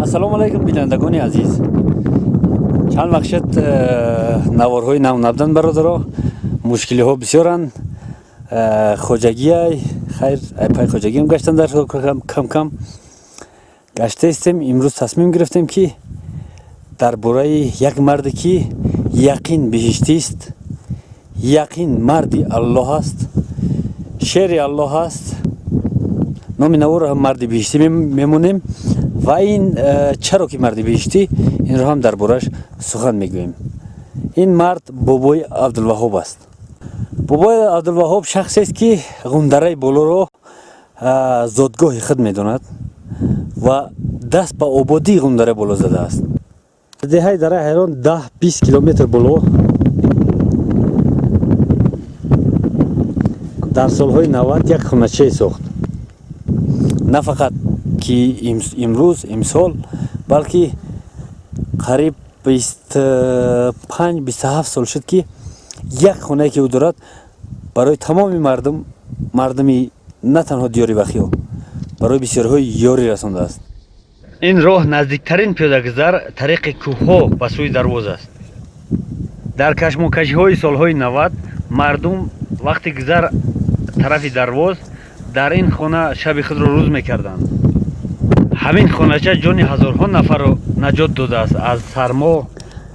Ассалому алайкум, бинандагони азиз. Чанд вақт шуд, наворҳои нав набуданд, бародаро. Мушкилиҳо бисёранд. Хоҷагиай, хайр, пай хоҷагиам гаштан дар кам кам гаштаистем. Имрӯз тасмим гирифтем, ки дар бораи як марде, ки яқин биҳиштист, яқин марди Аллоҳ аст, шери Аллоҳ аст, номи наворро ҳам «Марди биҳиштӣ» мемонем ва ин чаро ки марди биҳиштӣ, инро ҳам дар борааш сухан мегӯем. Ин мард Бобои Абдулваҳоб аст. Бобои Абдулваҳоб шахсест, ки Ғундараи Болоро зодгоҳи худ медонад ва даст ба ободии Ғундараи Боло задааст. Деҳаи Дараи Ҳайрон 10-20 километр боло дар солҳои 90 як хоначае сохт. На фақат ки имрӯз, имсол, балки қариб 25-27 сол шуд, ки як хонае, ки ӯ дорад, барои тамоми мардум, мардуми на танҳо диёри Вахиё, барои бисёриҳои ёрӣ расондааст. Ин роҳ наздиктарин пиёдагузар тариқи кӯҳҳо ба сӯи Дарвоз аст. Дар кашмокашиҳои солҳои 90 мардум вақти гузар тарафи Дарвоз дар ин хона шаби худро рӯз мекарданд. Ҳамин хонача ҷони ҳазорҳо нафарро наҷот додааст аз сармо,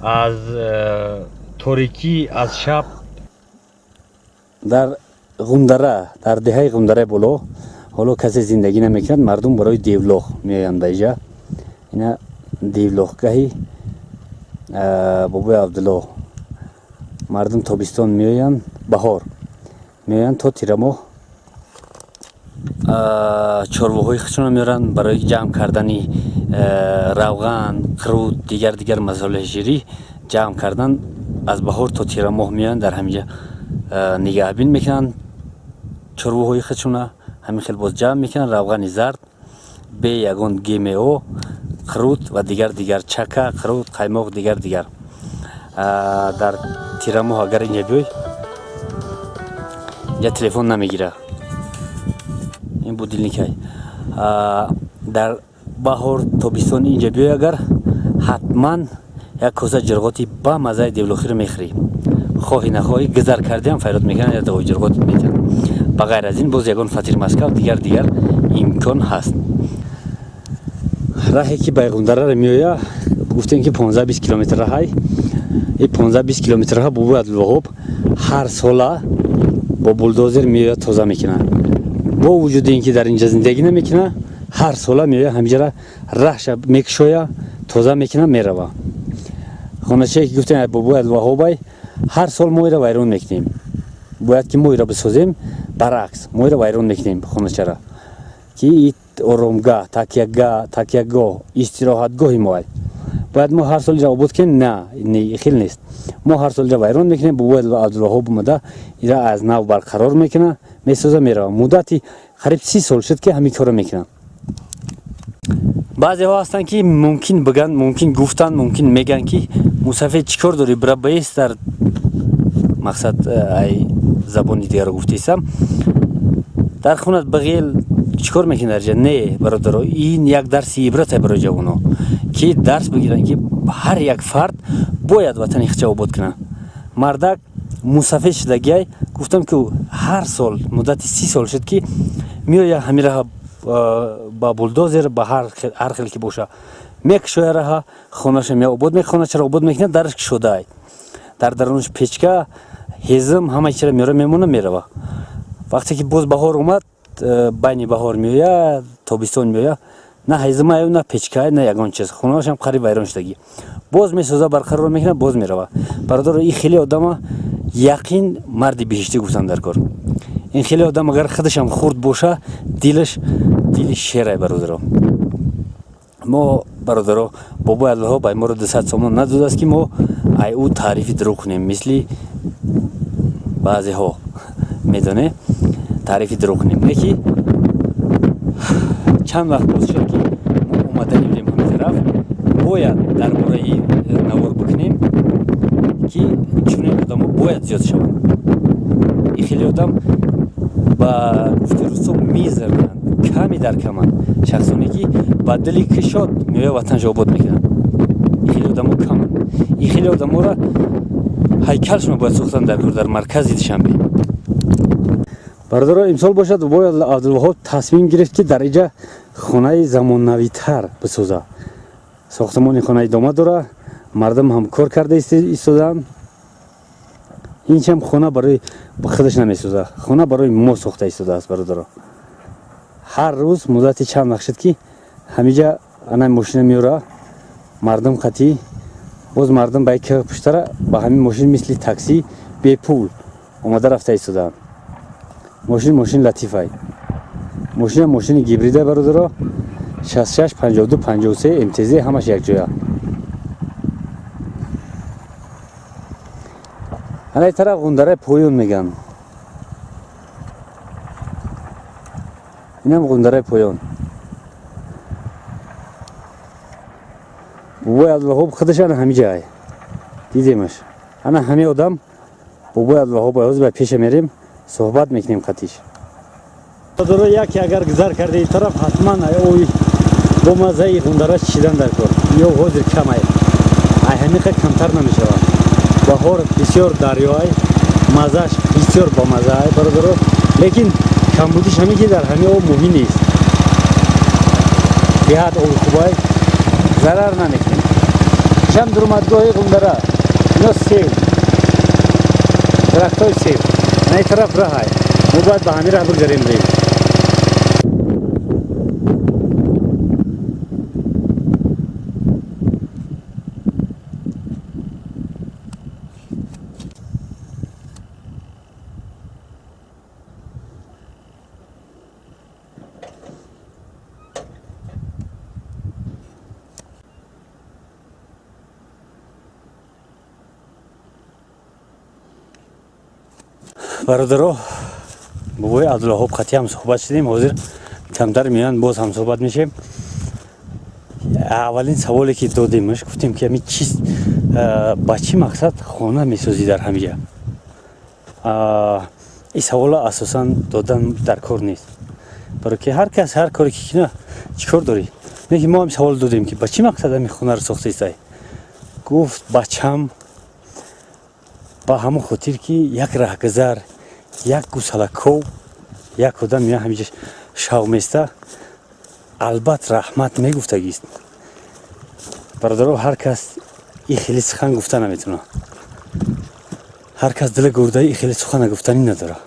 аз торикӣ, аз шаб. Дар Ғундара, дар деҳаи Ғундараи Боло ҳоло касе зиндагӣ намекунад. Мардум барои девлоғ меоянд ба иҷа. Ина девлоғгаҳи Бобои Абдулло. Мардум тобистон меоянд, баҳор меоянд то тирамоҳ, чорвоҳои худшонро меоранд барои ҷамъ кардани равған, қурут, дигар дигар масолеҳи ширӣ ҷамъ кардан. Аз баҳор то тирамоҳ меоянд, дар ҳаминҷа нигаҳбин мекунанд чорвоҳои худшона. Ҳамин хел боз ҷамъ мекунанд равғани зард бе ягон ГМО, қурут ва дигар дигар, чака, қурут, қаймоқ, дигар дигар. Дар тирамоҳ агар инҷа биёй, инҷа телефон намегира, ин будильникай. Дар баҳор, тобистон инҷа биёй агар, ҳатман як коса ҷирғоти ба маззаи девлохиро мехӯрӣ. Хоҳӣ нахоҳӣ, гузар кардиам, файрод мекунанд, як дағои ҷирғот метиҳанд. Ба ғайр аз ин боз ягон фатир маскав, дигар дигар имкон ҳаст. Раҳе, ки ба Ғундараро меоя, гуфтем, ки 15-20 километр раҳай. И 15-20 километр раҳа Бобои Абдулваҳоб ҳар сола бо булдозер меояд, тоза мекунад. Бо вуҷуди ин ки дар инҷа зиндагӣ намекунад, ҳар сола меоя, ҳаминҷара раҳша мекушоя, тоза мекунад, мерава. Хоначае, ки гуфтем, Бобои Абдулваҳобай, ҳар сол мо ира вайрон мекунем. Бояд ки мо ира бисозем, баръакс, мо ира вайрон мекунем, хоначара, ки оромгаҳ, такягоҳ, истироҳатгоҳи моай. Бояд мо ҳар сол ира обод кунем. На, хел нест. Мо ҳар сол ира вайрон мекунем. Бобои Абдулваҳоб омада, ира аз нав барқарор мекунад, месоза, мерава. Муддати қариб 30 сол шуд, ки ҳамин корро мекунад. Баъзеҳо ҳастанд, ки мумкин биган, мумкин гуфтанд, мумкин мегӯянд, ки мусафед чӣ кор дорӣ, бира баест. Дар мақсад ай забони дигарро гуфтаистам, дар хунат бағел чӣ кор мекунӣ дар ҷа? Не, бародаро, ин як дарси ибрате барои ҷавоно, ки дарс бигиранд, ки ҳар як фард бояд ватани худша обод кунад. Мардак мусафед шудагиай, гуфтам, ки ҳар сол муддати 30 сол шуд, ки меоя, ҳамин раҳа ба булдозер, ба ҳар хел ки боша, мекушоя раҳа, хонаша меобод, хоначаро обод мекунад. Дараш кушодаай, дар дарунаш печка, ҳезм, ҳама чира меора, мемона, мерава. Вақте ки боз баҳор омад, байни баҳор меоя, тобистон меоя, на ҳезмаю, на печкай, на ягон чиз. Хонаашам қариб вайрон шудагӣ. Боз месоза, барқарор мекунад, боз мерава. Бародаро, ин хеле одама яқин марди биҳиштӣ гуфтан дар кор. Ин хеле одам, агар худашам хурд боша, дилаш дили шерай. Бародаро, мо, бародаро, Бобои Аллоҳо бай моро 200 сомон надодааст, ки мо ай ӯ таърифи дурӯғ кунем, мисли баъзеҳо, медоне, таърифи дурӯғ кунем. Не ки чанд вақт боз шуд, ки мо омадани будем ҳамин тараф, бояд дар бораи навор бикунем, ки чунин одамо бояд зиёд шаванд. Ин хеле одам, ба гуфти русо, мизернанд. Ками дар каманд шахсоне, ки ба дили кушод меоя, ватаншо обод мекунанд. Ин хеле одамо каманд. Ин хеле одаморо ҳайкалшон бояд сохтан дар кор дар маркази Душанбе. Бародаро, имсол бошад, бобои Абдулваҳоб тасмим гирифт, ки дар иҷа хонаи замонавитар бисоза. Сохтмони хона идома дора, мардум ҳам кор карда истодаанд. Инчам хона барои худаш намесоза, хона барои мо сохта истодааст. Бародаро, ҳар рӯз муддати чанд вақт шуд, ки ҳамиҷа ана мошина меёра, мардум қатӣ, боз мардум ба як пуштара ба ҳамин мошин мисли такси бепул омада рафта истодаанд. Мошин, мошин латифай, мошина, мошини гибрида, бародаро, 66 52 53 МТЗ, ҳамаш якҷоя. Анаи тараф Ғундараи поён меган, инам Ғундараи поён. Бобои Абдулваҳоб худаш ана ҳами ҷай дидемаш. Ана ҳами одам бобои Абдулваҳоб. Ҳозир ба пеша мерем, суҳбат мекунем қатиш. Бародаро, яке агар гузар карда ин тараф, ҳатман ои бо маззаи ғундара чидан дар кор. Ё ҳозир камай, ай ҳамиқа камтар намешавад. Баҳор бисёр дарёай, маззааш бисёр бомаззаай, бародаро, лекин камбудиш ҳамин, ки дар ҳамин об моҳӣ нест. Беҳад оби хубай, зарар намекунем. Шам дуромадгоҳи Ғундара, ино сев, дарахтҳои сев. На ин тараф раҳай, мо бояд ба ҳамин раҳ бигзарем, рем. Бародаро, бобои Абдулваҳоб қатъи ҳам суҳбат шудем. Ҳозир камтар меоянд, боз ҳам суҳбат мешем. Аввалин саволе, ки додемаш, гуфтем, ки ами чиз, ба чӣ мақсад хона месозӣ дар ҳамиҷа? Ин савола асосан додан дар кор нест, баро ки ҳар кас ҳар коре ки кина, чӣ кор дорӣ? Лекин мо ҳам савол додем, ки ба чӣ мақсад ами хонаро сохтаистай? Гуфт: «Бачам, ба ҳамон хотир, ки як раҳгузар, як гусалаков, як одам меоя, ҳамиҷа шав места, албат раҳмат мегуфтагист». Бародаро, ҳар кас и хеле сухан гуфта наметавонад, ҳар кас дили гурдаи и хеле сухана гуфтанӣ надорад.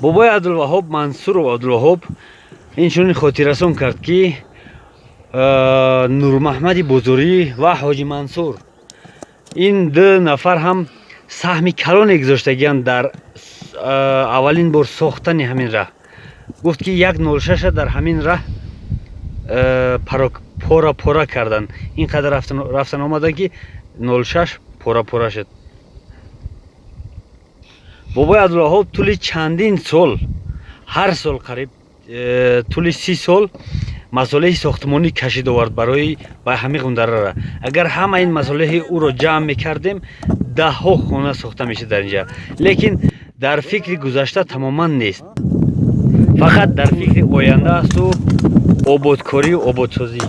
Бобои Абдулваҳоб, Мансуров Абдулваҳоб, инчунин хотиррасон кард, ки Нурмаҳмади Бозорӣ ва Ҳоҷи Мансур, ин ду нафар ҳам саҳми калоне гузоштагианд дар аввалин бор сохтани ҳамин раҳ. Гуфт, ки 1,06-а дар ҳамин раҳ пора пора карданд. Ин қадар рафтан омаданд, ки 06 пора пора шуд. Бобои Абдулваҳоб тӯли чандин сол, ҳар сол қариб тӯли 30 сол масолеҳи сохтмонӣ кашид овард барои ба ҳамин Ғундарара. Агар ҳама ин масолеҳи ӯро ҷамъ мекардем, даҳҳо хона сохта мешуд дар инҷа. Лекин дар фикри гузашта тамоман нест, фақат дар фикри оянда асту ободкорию ободсозӣ.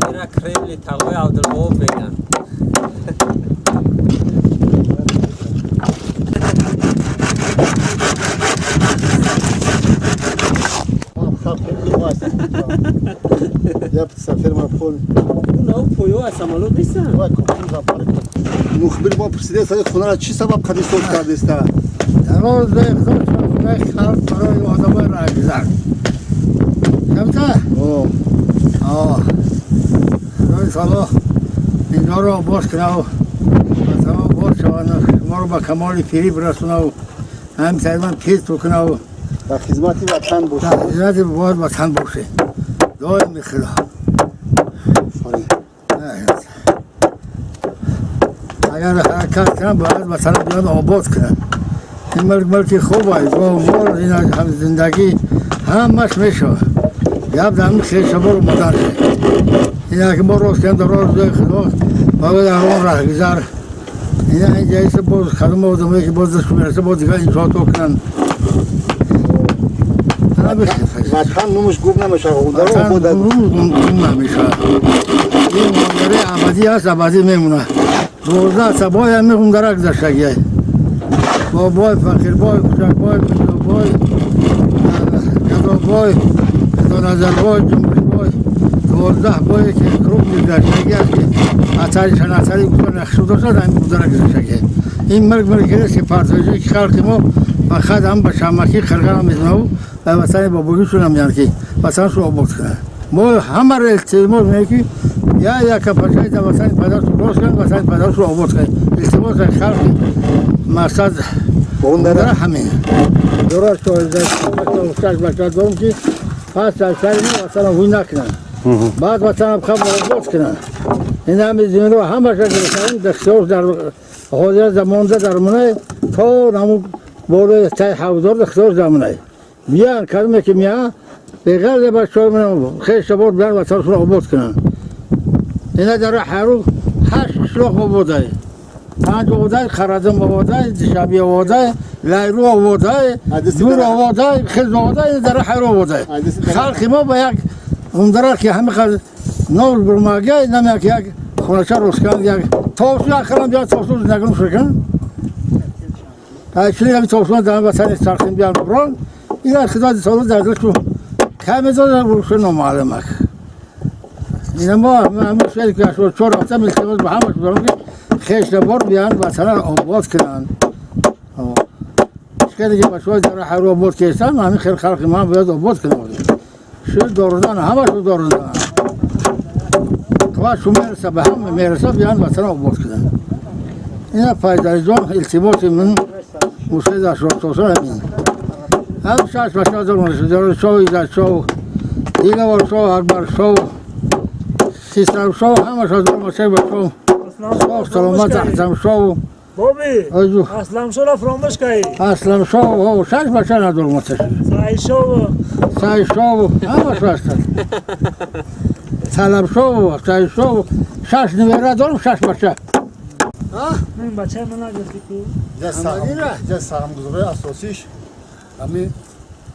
Ира Кремли тағои Абдулваҳоб меган. Я фирма пул. Пӯё аз самолёт нестанд. Мухбир мо пурсида, хонара чӣ сабаб қади соз кардеста? Дароз халқ барои одамои раҳгузар. Камта? Худои таоло инҳоро обод кунаву ба тамом обод шаванд, шуморо ба камоли пирӣ бирасонаву ҳамин сариман пир ту кунаву. Дар хизмати ватан бошед. Дар хизмати бояд ватан бошед. Доим худо. Офарин. Агар ҳаракат кунам, бояд ватанро биёд обод кунам. Ин мулк мулки хуб аст, бо ин ҳам зиндагӣ ҳамаш мешавад. Гап дар ҳамин хешабор омадан шуд. Ин ки мо рост кардем, дар роҳи худо, бояд дар он раҳгузар. Ин инҷа боз кадом одамое ки боз дастшон мераса, боз дигар иншоато кунанд. Ватан номаш гум намешавад. Дар Ватан обод гум намешавад. Ин манзараи абадӣ аст, абадӣ мемонад. 12 сабой ҳами ғундара гузаштагиай. Бобой, фақирбой, кучакбой, мирзобой, гадобой, худоназарбой, ҷумбушбой, 12 бое ки крупный гузаштагӣ аст, ки асари шанасари гуфта нақшу доштад, ҳами ғундара гузаштагиай. Ин мулк мулке нест, ки партоҷӣ, ки халқи мо фақат ҳам ба шамакӣ қирғана мезанаву ба ватани бобогишон меянд, ки ватанашон обод кунанд. Мо ҳамаро илтимос мекунем, ки я яка пачаи дар ватани падарашон рост кунанд, ватани падарашон обод кунанд. Илтимос аз халқи мақсад Ғундара. ҳамин. Дурост, шаш бача дорем, ки пас аз сари мо ватанам ҳуй накунанд. Баъд ватанам хаб обод кунанд. Ин ҳами зиминро ҳамаша гирифтаем, дар дар ҳозира замонда дар мунай то наму болои тай ҳавдор ихтиёр дар мунай. Биён, кадоме ки меян, беғарзе бачаҳои ман хешабор биён, ватанашонро обод кунанд. Ина дар ҳару ҳашт қишлоқ ободай. Панҷ ободай, Харазм ободай, Дишаби ободай, Лайру ободай, Дур ободай, Хиз ободай, дар ҳару ободай. Халқи мо ба як ғундара ки ҳами қадр нов бурмага намяк як хонача рост кунанд, як тобистон ақаллан биён, тобистон зиндагиро шурӯъ кунанд. Чунин ҳами тобистон дар ватани сархин биён бурон, ин хидмати соло дар дилшу кай медодад, буршу номаълумак. Ина мо ҳамин шуд, ки 84 ҳафта илтимос ба ҳамаш дорам, ки хешабор биён, ватанро обод кунанд. Хеле ки бачаҳои дар ҳару обод кестанд, ҳамин хел халқи ман бояд обод кунанд. Шуд дорудан, ҳамашу дорудан. Қувватшу мераса, ба ҳама мераса, биён, ватанро обод кунанд. Ина пайдариҷон, илтимоси ман мусоид ашрофтосон ҳамин. Ҳам шаш бача дорам, шоу, Изатшоу, Диловаршоу, Акбаршоу, Хисравшоу, ҳамаша дорам, бачаи бачао. Соғ, саломат, Аҳзамшоу. Боби, Айҷу. Асламшоро фаромӯш кардӣ. Асламшоу, шаш бача надорам оташ. Саидшоу. Сайшоу, ҳамаш ҳастанд. Талабшоу, Сайшоу, шаш невера дорам, шаш бача. Ин бачаи ман нагуфтӣ ку. Ҷа саҳмгузорои асосиш ҳами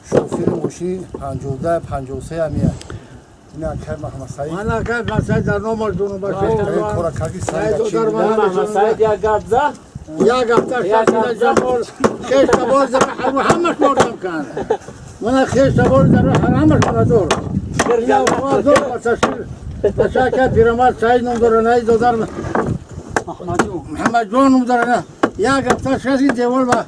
шофери мошини 52 53 ҳамия. Ина акай Маҳмадсаид. Ман акай Маҳмадсаид дар номаш дунум бача. Кора карди. Саид одар ман. Маҳмадсаид як гап зад. Як ҳафта шашида ҷамол хеш табор дар ҳару ҳамаш мордам кан. Мана хеш табор дар ҳамаш марадор. Ина дор бачашир. Бача акай пирамард Саид ном дора, най додар Муҳаммадҷон ном дора. Як ҳафта шаси девол ба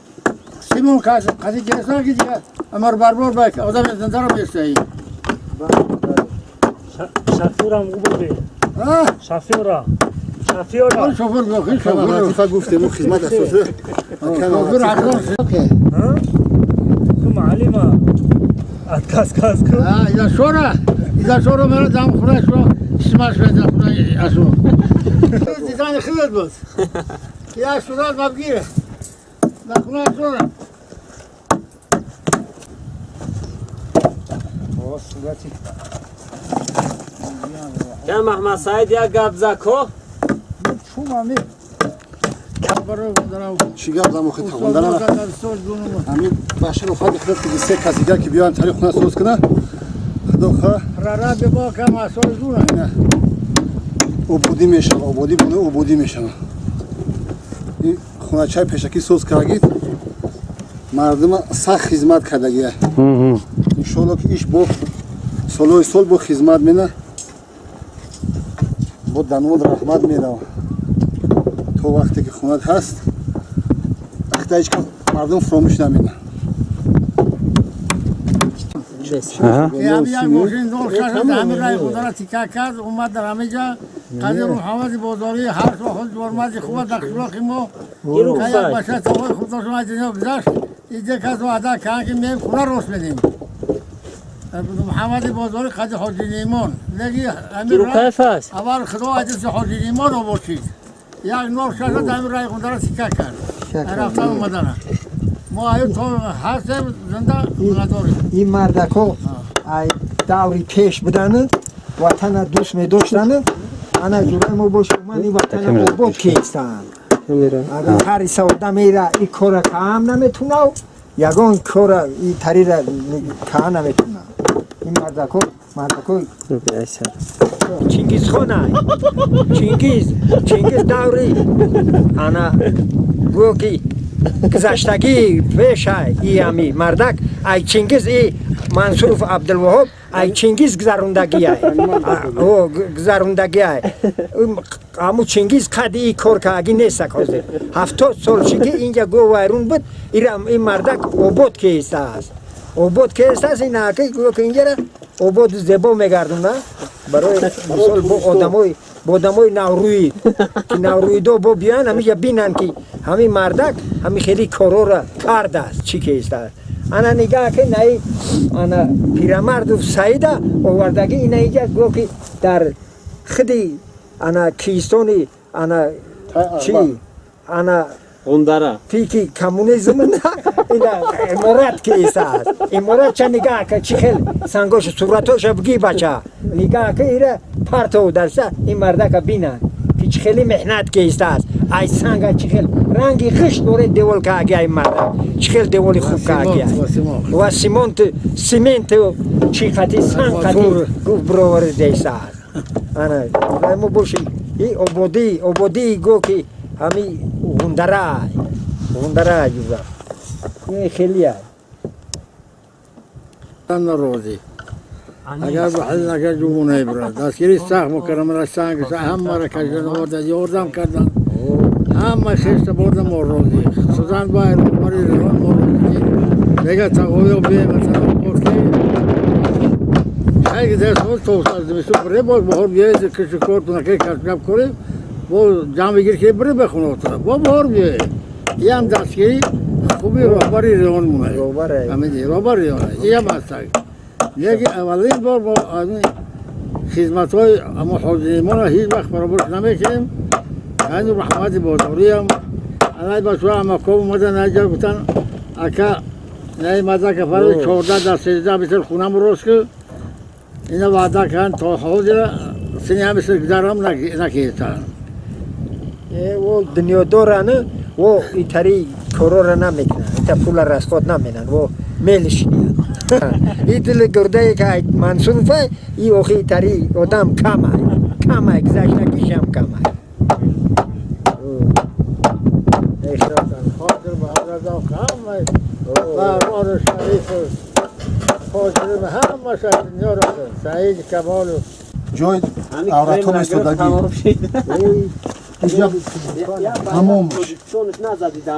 Симон кас қади гирифтан, ки дигар амар барбор ба одам зиндаро местаи. Шофёрам гу, Боби. Шофёра. Шофёра. Шофёр бохи шофёр. Латифа гуфтем, ӯ хизмат асосӣ. Шофёр ҳақдан. Ку маълима. Отказ каз ку. Иза шора, иза шора мера дам хура шо, исмаш меда хура асу. Дидани хилат буд. Я сурат мабгире. Да хура шора. Я Маҳмадсаид як гап зад ку. Чум ами. Чӣ гап зам охи тағондара? Ҳамин башар офади худо, ки се кас дигар ки биёянд, тари хона соз кунад, худо хоҳ. Прораби мо кам асои зуна. Ободӣ мешава, ободӣ буна, ободӣ мешава. Ин хоначаи пешакӣ соз кардагид, мардума сахт хизмат кардагия. Иншоалло, ки иш бо солҳои сол бо хизмат мена, бо данод раҳмат мерава. То вақте ки хонат ҳаст, ахта ҳеҷ кас мардум фуромӯш намена. Ҳами як мошин дор шаш ҳами рай худара тика кард, омад дар ҳамиҷа қадир Муҳаммади бозорӣ ҳар сол худ бормади хуба дар қишлоқи мо. Як бача тавои худашон аз дунё гузашт. Иҷа кас ваъда кан ки меем хона рост медем. Муҳаммади Бозорӣ қади Ҳоҷи Неъмон. Леки кайф аст? Аввал Худо аҷизи Ҳоҷи Неъмон обод шид. Як нор шашад ҳамин раи Ғундара сика кард. Рафтан омадана. Мо аю то ҳастем зинда надорем. Ин мардако ай даври пеш буданд, ватана дӯст медоштанд. Ана ҷураи мо бошад, ман ин ватана обод кестанд. Агар ҳар иса одам ира и кора каам наметунав, ягон кора и тарира каа наметунав. Ин мардако Чингизхона, Чингиз даври ана гӯё ки гузаштагии пеша и ами мардак ай Чингиз и Мансуров Абдулваҳоб ай Чингиз гузарундагиай. Гузарундагиай. Аму Чингиз қади и кор кааги нестак ҳозир. 70 сол шиги инҷа гӯ вайрун буд, ин мардак обод кеистааст. Обод кеистааст, ин аки гӯё ки инҷара обод зебо мегардонад. Барои мисол бо одамои наврӯид ки наврӯидо бо биёянд ҳамиҷа бинанд ки ҳамин мардак ҳамин хеле корора кардааст, чӣ кеистааст. Ана нигаҳ ки наи ана пирамарду Саида овардагӣ ина иҷа гӯё ки дар худи ана кистони ана чӣ ана Ғундара пики коммунизм ина иморат кеистааст. Иморат ча нигаҳ ки чӣ хел сангошу суратоша бигӣ бача нигаҳ ки ира партов дарса ин мардака бинанд ки чӣ хели меҳнат кеистааст. Ай санга чӣ хел ранги ғишт доред девол кааги ай мардак чӣ хел деволи хуб кааги ай ва симент чӣ қати санг қати гуфт бироваридеистааст. Ана мо боши и ободии гӯ ки ҳами Ғундара ҷура ин хелия розӣ. Агар ба ҳал агар ҷумунаи брат дастгири сахт мукаррамара санг ҳамаро кашидан оварда ёрдам кардан ҳама хешта бурда мо розӣ. Хусусан ба роҳбари район мо розӣ. Мега тағоё бе масалан бод ки хайги дастҳо то зимистон бире боз баҳор биёед кишу кор тунаки касб кунем бо ҷамъ бигир ки бире ба хонаотон бо баҳор биёед. Иам дастгири хуби роҳбари район монад. Роҳбари район иам ҳастак. Лекин аввалин бор мо аз хизматҳои амо Ҳоҷи Неъмонро ҳеҷ вақт фаромӯш намекунем. Ҳани Раҳмати Бозориам алай бачаҳо амаком омадан аҷа гуфтан ака наи мадака фаро 14 дар 13 метр хунам рост ки ина ваъда карданд то ҳозира сини ҳамиср гузарам накистанд. О дунёдоранд, о итари корора намекунанд, ита пула расход наменанд, о мелишиниянд. И дили гурдае ки Мансурова и охи итари одам камай, камай гузаштагишам камай. Ҷои авратҳо местодагӣ. Инҷа ҳамомаш.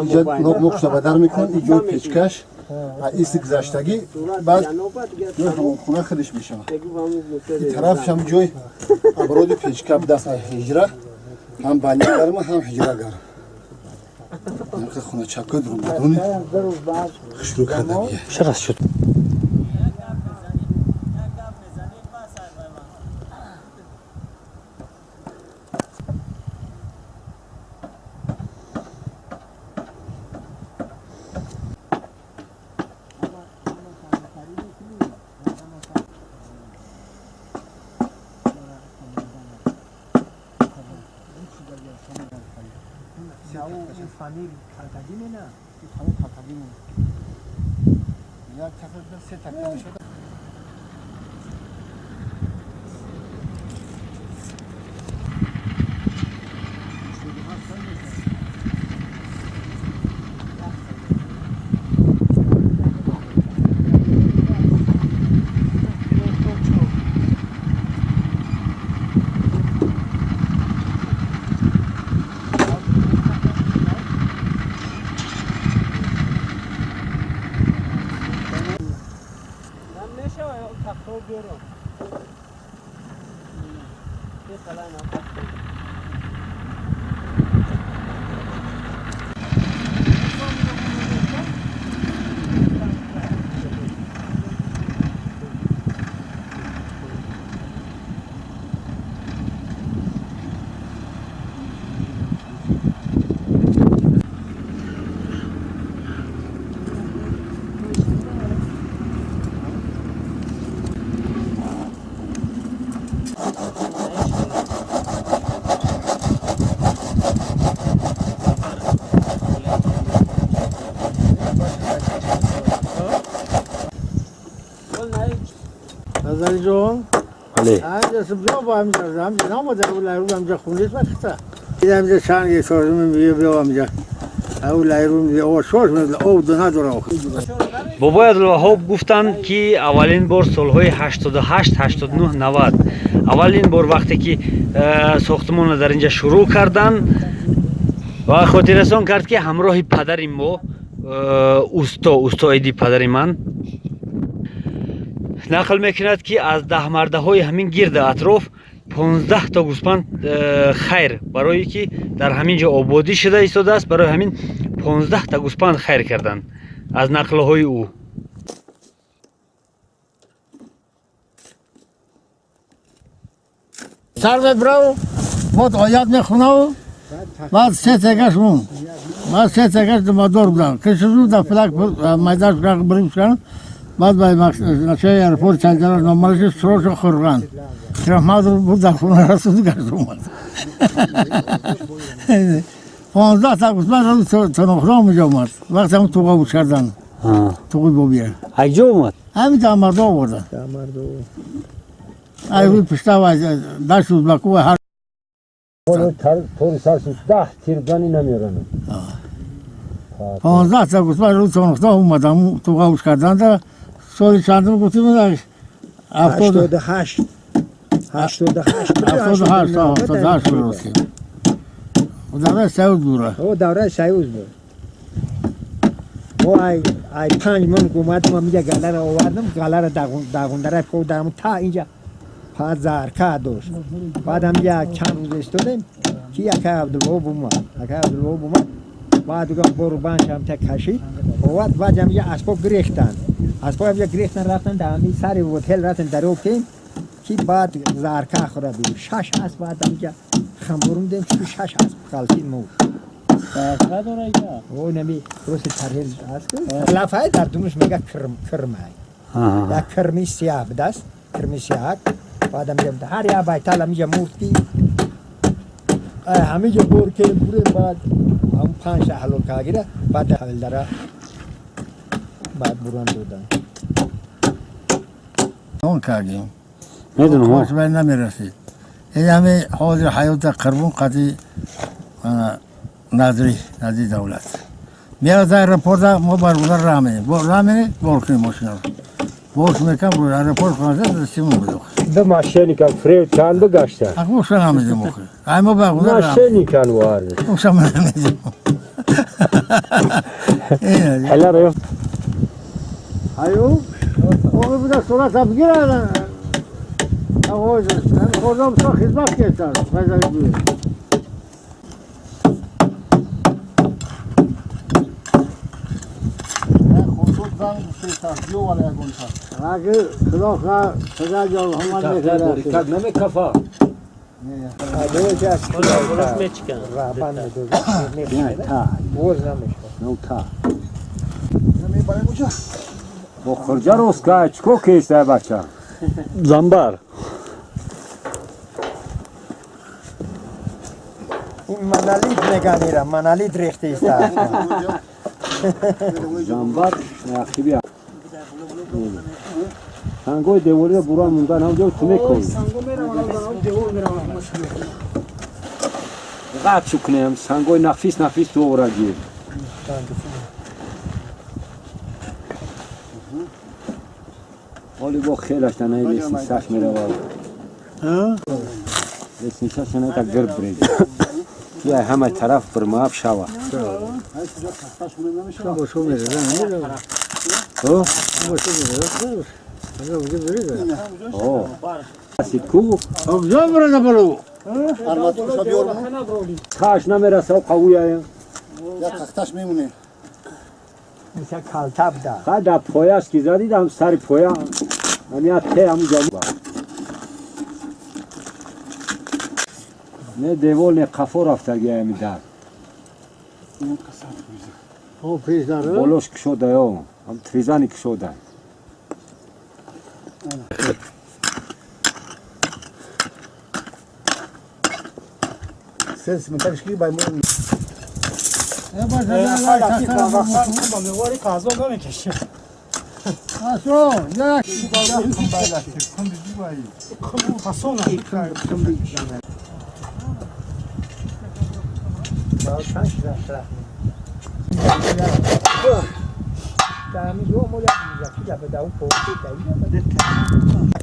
Инҷа лоқмоқша ба дар мекунанд, ин ҷои печкаш, иси гузаштагӣ, баъд ҷои ҳамомхона худаш мешавад. Ин тарафшам ҷои аброди печка будаст аз ҳиҷра, ҳам баня гарма, ҳам ҳиҷра гарм. Хоначакҳои дурумадони хушрӯ кардагия. Чара шуд? Ҷон. Бале. Ҳаминҷа биё бо ҳаминҷа, ҳаминҷа наомада, лайру ҳаминҷа хунест вақта. Ҳаминҷа чанд гектар биё биё ҳаминҷа. Ау лайру биё шош об надора охир. Бобои Абдулваҳоб гуфтанд, ки аввалин бор солҳои 88, 89, 90 аввалин бор вақте ки сохтмонро дар инҷа шурӯъ карданд ва хотиррасон кард, ки ҳамроҳи падари мо усто Иди падари ман нақл мекунад, ки аз даҳмардаҳои ҳамин гирда атроф 15 то гӯспанд хайр барое ки дар ҳамин ҷо ободӣ шуда истодааст, барои ҳамин 15 та гӯспанд хайр карданд аз нақлҳои ӯ. Сар мебрав, бод оят мехунав, баъд се тегаш мон. Баъд се тегаш мадор будам. Кишузу да флаг майдаш брим шкан. Баъд ба начаи аэропорт чанҷара номараши срочно хурган. Кирамадр буд дар хона расуд гашт омад. 15 та гӯсфанд тонохро омиҷа омад. Вақте ҳам туға буд кардан. Туғи бобия. Акҷо омад? Ҳамин дамардо овардан. Ай рӯи пишта ва дашт узбаку ва ҳар Тори сарсу 10 тирзани намеранам. 15 та гӯсфанд рӯи тонохто омад, ҳамун туға буд кардан да соли чандум гуфтим? 88, 88. 78, 78 буд. Давраи Союз бура. О, давраи Союз буд. Мо ай 5 мон омадам, ҳаминҷа галаро овардам, галаро дағундара хӯрдам та инҷа зарка дошт. Баъд ҳаминҷа чанд рӯз истодем, ки акай Абдулваҳоб омад. Акай Абдулваҳоб омад, баъд угам бору банш ҳамта кашид, овард, баъд ҳаминҷа асбоб гирехтанд. Асбоб ҳаминҷа гирехтан, рафтан дар ҳамин сари ҳотел рафтан дарё кем, ки баъд зарка хӯрад. Шаш асб баъд ҳаминҷа хамбурундем, ки шаш асб ғалтид мурд. О, нами роси тарҳел аст. Лафай дар думаш мега кирм, кирмай. Як кирми сиёҳ будаст, кирми сиёҳак. Баъд ҳаминҷа ҳар як байтал ҳаминҷа мурд, ки ҳаминҷа бор кем бурем, баъд ҳамун панҷ та ҳалол кагира, баъд ҳавилдара баъд буран додан. Он кардем. Медонам. Хош ба намерасид. Ин ҳами ҳозир ҳаёта қурбон қати назри назди давлат. Меяд аэропорта, мо баргузар раҳ менем. Раҳ менем, бор кунем мошинаро. Бор мекам, аэропорт хонаса симон будох. Ду мошенникан фред чанд гашта? Ак мо намедем охир. Ай мо баргузар раҳ. Мошенникан вар. Уша мо намедем. Ҳела ро. Аю, оғи буда сурата бигирад. Оғоз, худам со хизмат кардам. Файзали буд. Аги худо хоҳ худо ҷон ҳамад мекард. Намекафа. Раҳбан боз намешавад. Ну та. Бо хурҷа рост ка, чико кеста бача? Замбар. Ин монолит меган ира, монолит рехта иста. Замбар нақиби. Сангои девориро буран мондан ҳам ҷо ту мекунӣ. Қат чукнем, сангои нафис нафис ту оварагӣ. Ҳоли бо хелаш танаи лестницаш меравад. Лестницаш танаи гирд бред. Ки ай ҳамаи тараф бирмааб шава. О? Ку? Таш намераса қавуя. Як тахташ мемоне. Миса калта буда. Ха да пояш ки задидам сари поя. Ами те ҳаму ҷамъ. Не девол не қафо рафтаги ами дар. О, пиздар. Болош кушода ё. Ам тризани кушода. Сенс ментакш ки бай мо.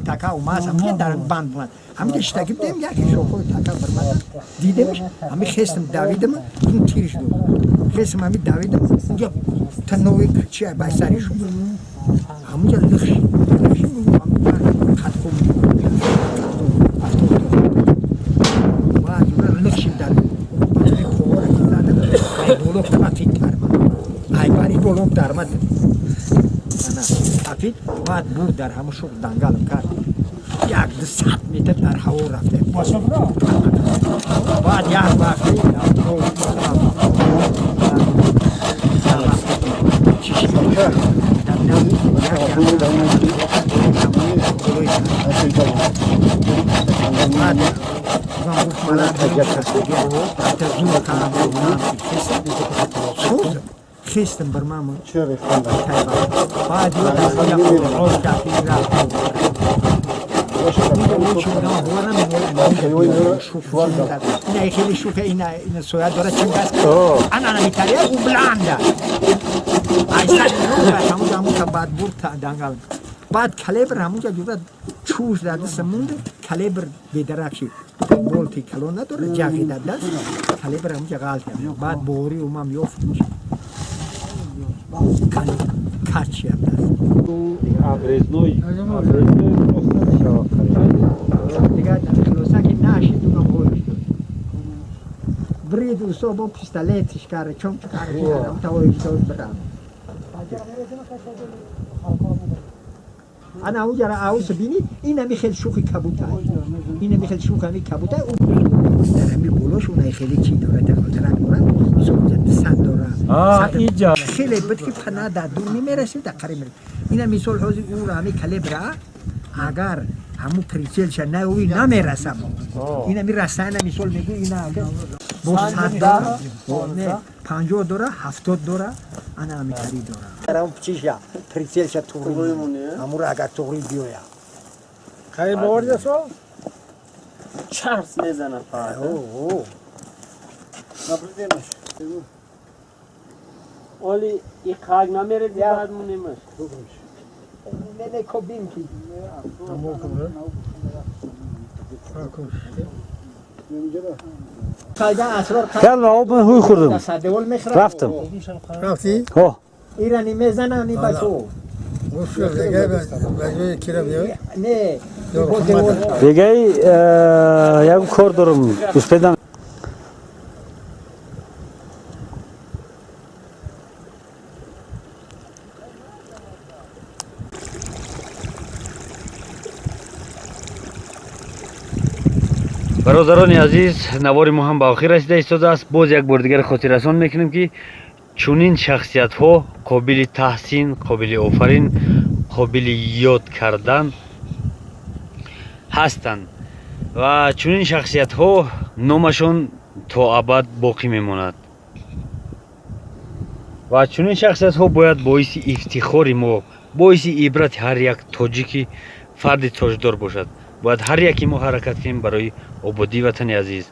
Така омаз ҳамҷа дар банд бумад. Ҳамҷа шитаги будем, яке шохои така бармада. Дидемш, ҳами хестам давидам, ин тирш дод. Хестам ҳами давидам, унҷа та нови чи бай сари шуд. Ҳамунҷа лихш, лихш қадқум. Баъд лихши дар ховора ки задам, ай боло қафид дармад. Ай бари болом дармад. Афид баъд бурд дар ҳамун шух дангалам кард. 100 метр дар ҳаво рафта. Баъд як вақте хестам бар ман баъд نه خیلی شوخه این سویا داره چنگ است انا انا میتریه او بلنده ایسا همون همون تا بعد برد دنگل بعد کلیبر همونجا جورا چوش در دست مونده کلیبر بیدرک شد بولتی کلون نداره جاقی در دست کلیبر همونجا غلط بعد بوری اومم یافت کچی هم دست обрезной просто мешавад. Дигар хулоса ки нашид унам ҳош шуд. Брид усто бо пистолетиш кард, чон кард, тавоиш дод бирам. Ана уҷара аус бини, ин ҳами хел шухи кабута. Ин ҳами хел шух ҳами кабута, дар ҳами болош унай хеле чи дора, тақалтрак дора, мисол сад дора. Иҷа. Хеле буд ки пана дар дур намерасид, дар қариб мерасид. Ина мисол ҳозир ӯро ҳами калибра агар ҳамун прицелша наои намерасам. Ина ми расана мисол мегӯ ина агар бо 100 дора, не 50 дора, 70 дора, ана ҳами тари дора. Ҳамун чиша прицелша туғри ҳамуро агар туғри биёя. Қай боварда со? Чарс мезанад фақат. О, Оли и хаг намеред баъд мунемаш. Не, не, кобинки. Калма об ман ҳуй хӯрдам. Рафтам. Рафти? Ҳо. Ирани мезанам ни бачо. Не. Бегаи як кор дорам. Успедам. Бародарони азиз, навори мо ҳам ба охир расида истодааст. Боз як бор дигар хотиррасон мекунем, ки чунин шахсиятҳо қобили таҳсин, қобили офарин, қобили ёд кардан ҳастанд ва чунин шахсиятҳо номашон то абад боқӣ мемонад ва чунин шахсиятҳо бояд боиси ифтихори мо, боиси ибрати ҳар як тоҷики фарди тоҷдор бошад. Бояд ҳар яке мо ҳаракат кунем барои ободии ватани азиз.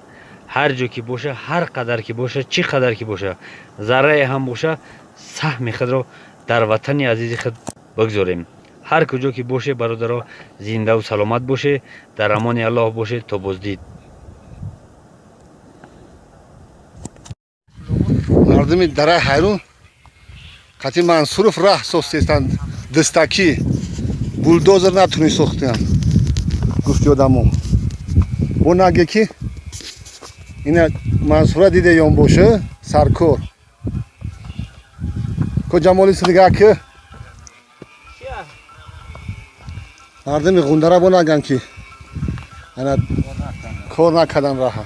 Ҳар ҷо ки боша, ҳар қадар ки боша, чӣ қадар ки боша, заррае ҳам боша, саҳми худро дар ватани азизи худ бигзорем. Ҳар куҷо ки боше, бародаро, зиндаву саломат боше, дар амони Аллоҳ боше. То боздид. Мардуми дараи Ҳайрун қатъи Мансуров раҳ сохтестанд, дастакӣ булдозер натуни сохтанд. Гуфти одамо. Бо наге ки ина Мансура диде ён боша, саркор. Ко ҷамоли сидига ки мардуми Ғундара бо наган ки ана кор накардан раҳа.